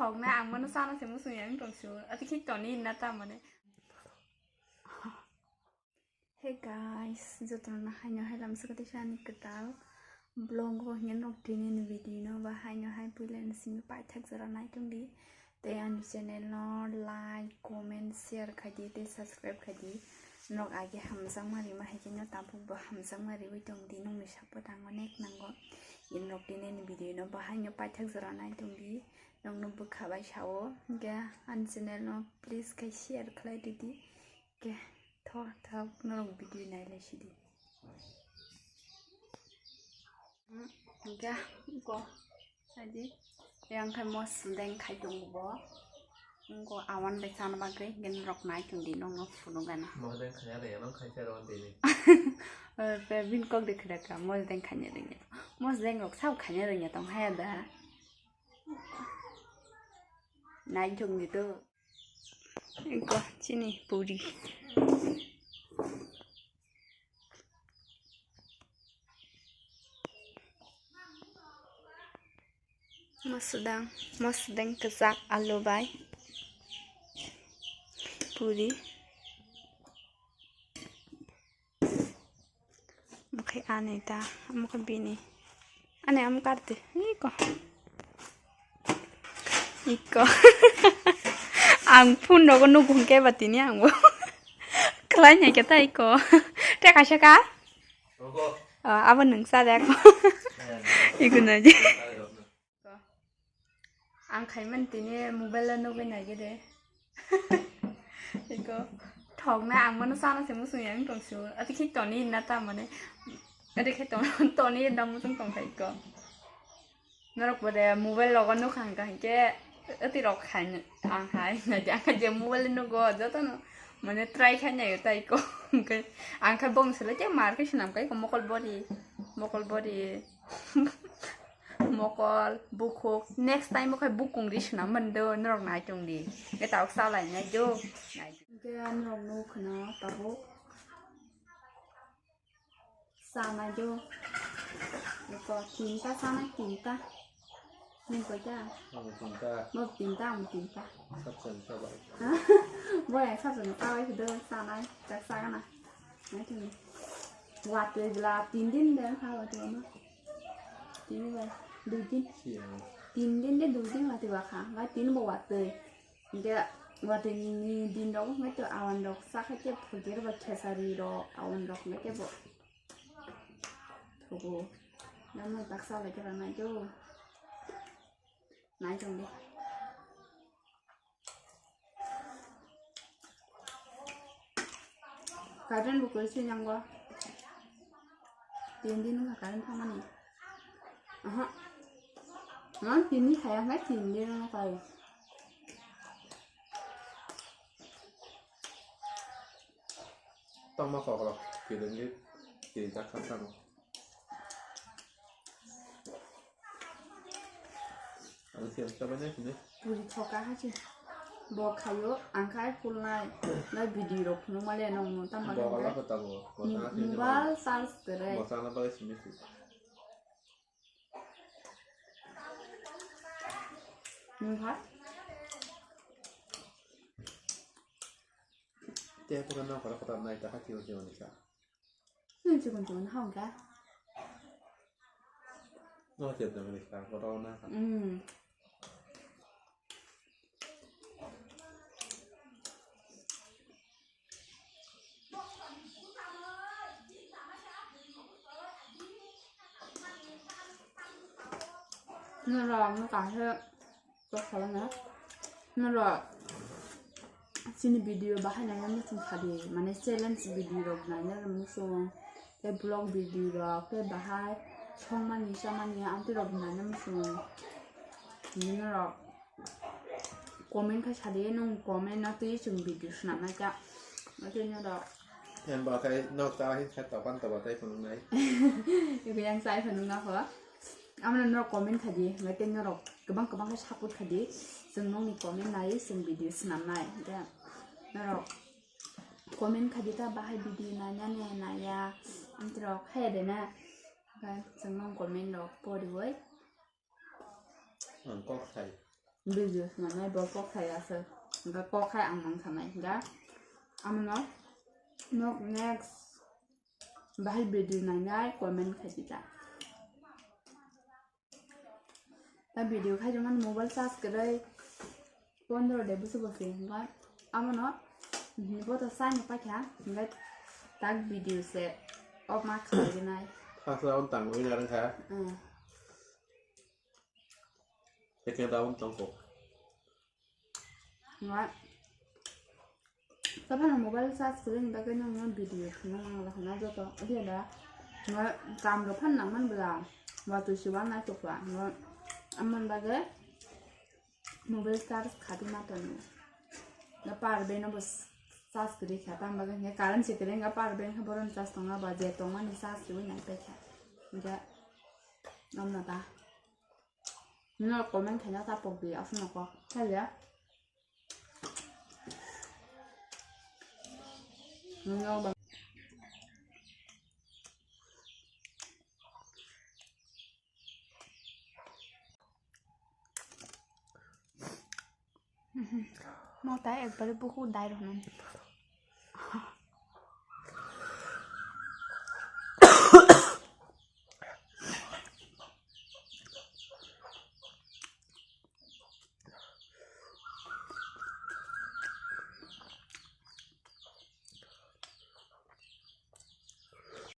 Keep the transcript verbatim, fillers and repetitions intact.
Thokna ang mano sana se musung yang tong su. Ati khik toni na ta mane. Hey guys, jotono haino hai lam sakati sani kwtal vlog o hingin rok tini ni video no ba haino hai puila ni simi paithak jora nai tong di. Tei ani channel no like, comment, share khai di tei subscribe khai di. Norok age hamjakma rima hai khe no tabuk bo hamjakma riwi tong di, nokni support ang onek nango. Norok tini ni video no bahai no paithak jora nai tong di, nokno bwkha bai sao. Hingke ani channel no please khai share khlai di di. Hingke tho tho norok video nai lai si di. Hingke ko. Adi, yang khai mosdeng khai tongo bo. Ngo awan bai chana bagwi, gen rok nai tong di, nokno phunuk gana. Mosdeng khanya rwya, nang khai cha rw tini. Eh, pe bin kok de khida ka, mosdeng khanya rwya. Mosdeng rok sao khanya rwya tong haya da. Nai tong di to. Iko chini puri. Mosdeng, mosdeng kwchak alu bai puri. Omo khe ani ta, omo khe bini. Ani omo karte, iko. Iko. Ang phone rogo nugo hwnkhe ba tini ang bo. Khlai nai khe ta iko. Te kaisa ka? Rogo. Ah, abo nwng sa de ako. Eh. Iko nai. Ang khaimani tini mobile o nugwi naigwi de. Iko thokna ang mano sana se musung yang tong su. Ati khik toni na ta mane. Ati khik ton-, toni na musung tong khai ko. Norok bo de mobile logo nukha hwnkha hinkhe ati rok khai ang hai na de ang je mobile nugo jotono mane try khai nai tai ko. Ang khai bong sele te mar khai sinam kai ko mokol bori. Mokol bori. Mokol, bukhuk, next time o khai bukung ri swnam mani do, norok nai tong di. Hwnkhe tabuk sa lai nai do. Nai do. Hwnkhe norok nuk khna tabuk. Sa nai do. Eko tinta sa nai, tinta. Nung koita? Ang tinta. Bo tinta, ang tinta. Sabsan sa bai. Bo ya sabsan sa bai do sa nai, tak sa gana. Nai tong di. Watwi bwla tin din de kha watwi ma. Tin ba dui din. Siya. Tin din de dui din watwi ba kha. Ba tin bo watwi. Hingke watwi ni din rok hingke to awan rok sa khe te phulkir ba khesari rok awan rok hingke te bo. Thogo. Nang nang tak sa lai khe ba nai jo. Nai tong di. Current bo kwrwi se nanggo. Tin din wngkha current thangmani. Aha. Nang tini haya hwnai tin din wngkha. Tongma kokrok kiring di tin ta kha tamo. Ang siyam sa banya sini. Puri thoka ha si. Bo khayo, ang khai khulnai. Na video rok phunuk male nong no tamo. Bo khala ko tamo. Mobile charge tere. Bo sana bagwi simi si. Nung kha? Te pura na khala ko tam nai ta ha kiyo kiyo ni sa. Nung chikon chikon ha ong kha? No, chep jang ni sa, ko na. Hmm. Norok no kahhe. Kok kholana. Norok chini video bahai nai muchung khadi, mane challenge video rok nai muchung, tei vlog video rok, tei bahai songmani chamani amtwi rok nai muchung. Norok comment khai sadi, nung comment no twi chwng video swnam nai kha. Norok. Yang ba khai nok ta hin khai topan toba tai phunuk nai. Ibu yang sai phunuk na kho. Amno norok comment khadi, hwnkhe tei norok kwbang kwbang khe support khadi. Chwng nokni comment nai, chwng video swnam nai. Hwnkhe norok comment khadi ta bahai video nai nani nai ya. Amtwi rok hai de na. Hwnkhe chwng nong comment rok poriwi. Ang kok sai. video swnamnai bo kok khai aswk. Hwnkhe kok khai ang mang sanai hwnkhe. Amono nok next bahai video nainai comment khai di ta. Ta video khai jemon mobile charge kwrwi pondro de busu busi hwnkhe amono bo to sai no paikha hwnkhe tak video se off ma khlai dinai. First round tang wi narang kha. Hmm. Second round tong kok. Nga. Taphano mobile charge kwrwini bagwi nangno video khna nang la khna joto. Odia da. Nga kam rok phan nang man bwla. Watwi siwa nai tokla. Nga amon bagwi mobile charge khati ma tong. Nga power bank no bo charge kwrwi kha tam bagwi nga current se kwrwi nga power bank khe boron charge tongna ba je tongmani charge kwrwi nai paikha. Nga amna ta. No comment khaina ta pokdi aswk no kok. Khalia. No ba. Mota ekbare buku dai rohno.